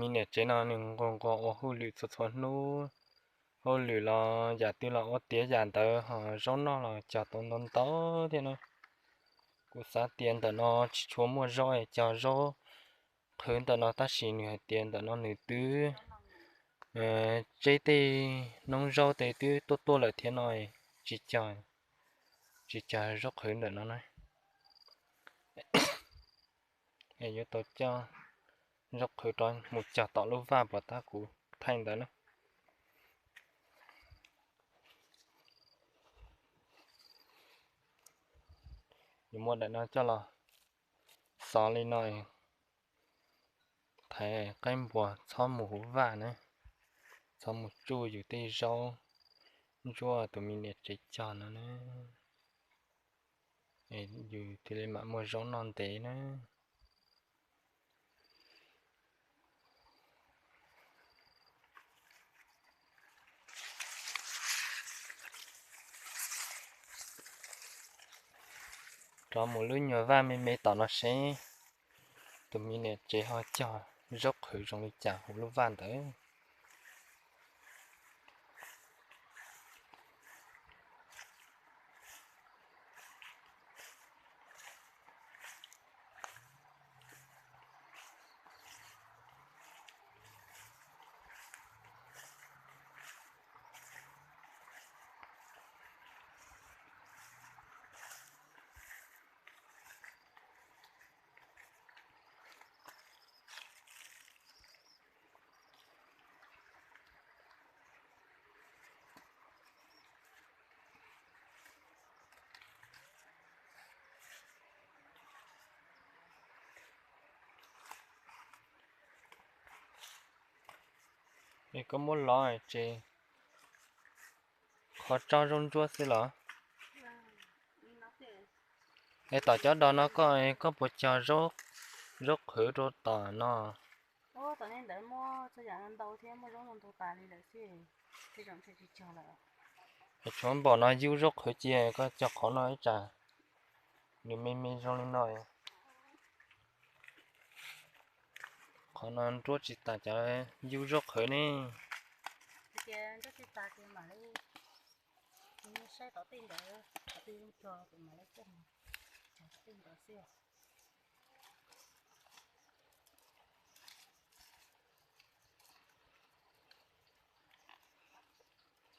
Me niam tsev no nws nquag nquag ua hauj lwm txhua txhua hnub, hauj lwm los yam twg los ua tiav yam ntawd, ho zaub noj los cog tau ntau ntau thiab na. Kuv xav tias ntawm no tsis tshua muaj zaub, cog zaub qhwv ntawm no, tab sis nws hais tias ntawm no nws twb tseb tej noob zaub tej twb tuaj tuaj lawm thiab no, tsis cog, tsis cog zaub qhwv ntawm no na. Es yuav tau coj zaub qhwv rov mus cog tom lub vaj puas tab kuv thaij ntawd na. Yuav muab daim no coj los xov li no, thaiv qaib npua txhob mus hauv vaj na, txhob mus tsuj yus tej zaub ntsuab tus me niam tsev cog no na, yus thiaj li mam muaj zaub noj ntev na. Rov mus lub nyuag vaj me me tom no seb tus me niam tsev ho cog zaub qhwv zoo li cas hauv lub vaj ntawd. Es koj muab lov ces qhov tsob zaub ntsuab xwb los? Es tom cov do no koj, koj puas cog zaub qhwv rau tom no? Es tshuav npaum no yub zaub qhwv cia, koj cog qhov no ib tsam nws me me zoo li no. Qhov no nruab tsis tas cov yub zaub qhwv ne.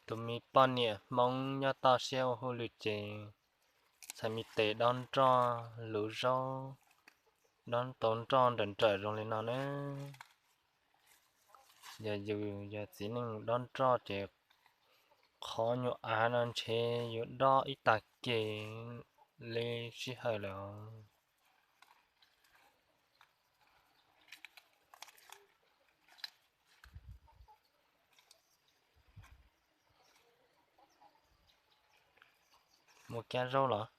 Tus me poj niam Hmoob nyob toj siab ua hauj lwm ces txhais me tes dob nroj luv zaub, dob tau nroj nrawm nrawm zoo li no na. Yog yus yog txiv neej dob nroj ces qhov nyuam av no ntshe yuav dob ib tag ke li sij hawm lawm os. Muaj kab zaub los?